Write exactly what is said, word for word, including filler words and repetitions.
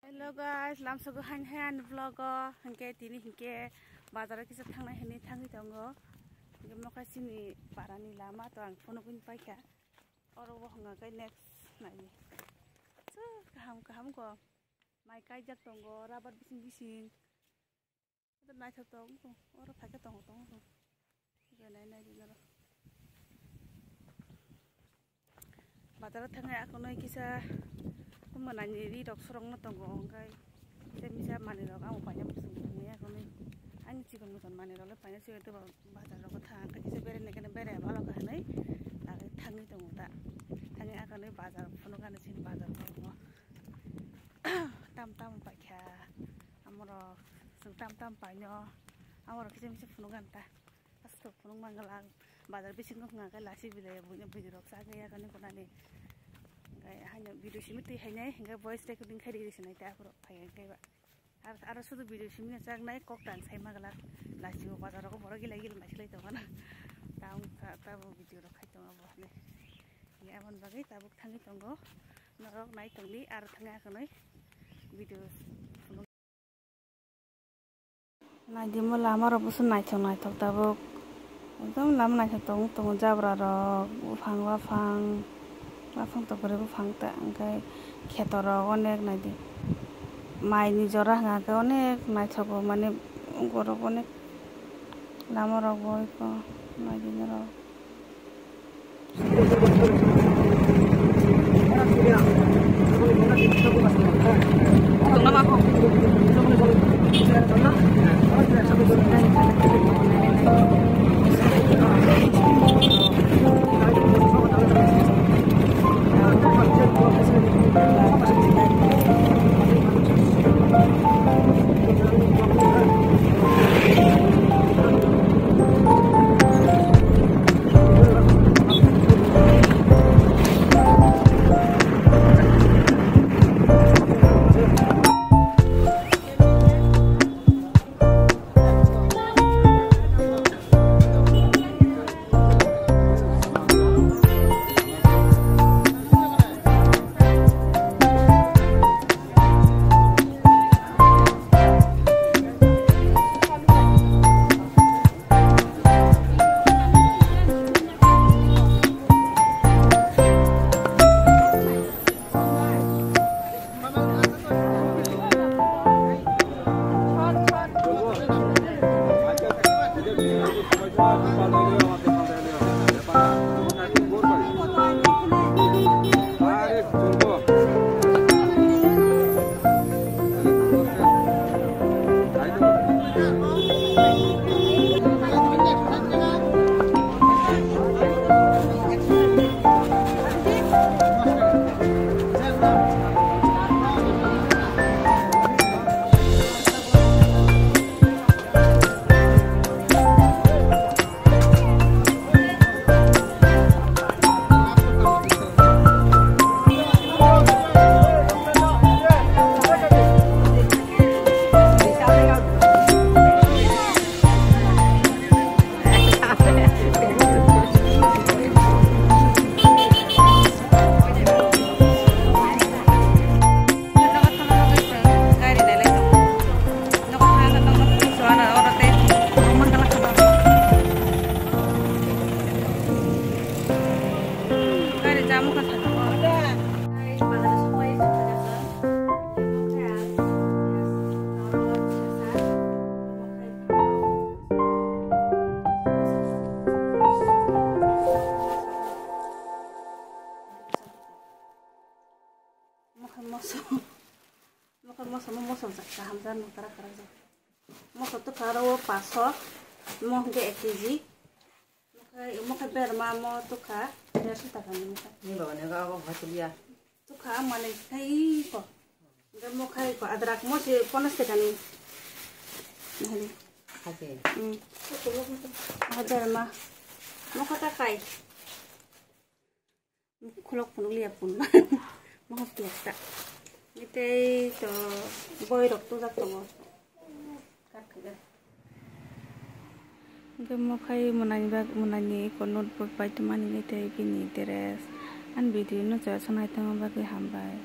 Hello guys, lamsogo hain hai ani vlog o, hinkhe tini hinkhe bazar o kisa thangnai hinwi thangwi tongo. Hinkhe mokha chini para ni lama to ang phunugwi paikha. Oro bo hwnga khe next naidi. Chwh, kaham kaham ko. Mai kaijak tongo, rabar bising bising. Naithok tongo, oro phaikhe tongo, tongo. Nai, nai, nai, nai. Bazar o thangnai akonwi kisa mwnani ri rok sorokno tongo, hwnkhe kisa misa manwi rok amo paina muchung tongnai akonwi. Ani chikon muchon manwi rok le paina chikon tei bazar rogo thang, hwnkhe kisa beraina khe bera bhalo kha hinwi thangwi tongo da. Thangwi akonwi bazar phunukani chini bazar rogo. Tam tam paikha amorok, chwng tam tam paino amorok kisa misa phunukani ta. Aswk phunuk mangala bazar bisingo hwnga khe lasi bilai buino bwrwi rok chagwi yakani konani. Hwnkhe haino video simi twi hainai hwnkhe voice recording khai rwi sinai tei aphuru phai hwnkhe ba. Ar aro sudu video simi no chaknai kok tan sai magalak lasi bo bazar rogo borok gila gila naisilai tongmana. Tamo ta tabo video rok khai tongo bo hinwi. Aboni bagwi tabuk thangwi tongo norok nai tongdi aro thangwi akonwi video phunuk. Naidi mo lama rok busu naithok naithok tabuk. Ekdom lama naithok tong tongo jabra rok buphang baphang baphang tokori buphang ta hwnkhe kheto rok onek naidi mai ni jora hwnkha khe onek naithok bo mane borok onek lama rok bo eko naidi norok. Mokhai moso, mokhai moso, mo moso jak kaham jak nung tara kara jak. Moso tukha aro o paso, mo hwnkhe ek kg. Mokhai, mokhai berma mo tukha, derso taka ni mokhai. Ni baba ni ga abo hatulia. Tukha mane khai ko. Hwnkhe mokhai ko adrak mo se ponas taka ni. Nahali. Hake. Hmm. Mokhai berma. Mokha ta khai. Khulok phunuk liya phun. Mohor tiyak ta. Itei to boi rok tujak tongo. Kat khaga. Hwnkhe mokhai mwnani bag, mwnani eko notebook bai tongmani itei bini dress. Ani video no chaya sonai tongma bagwi hambai.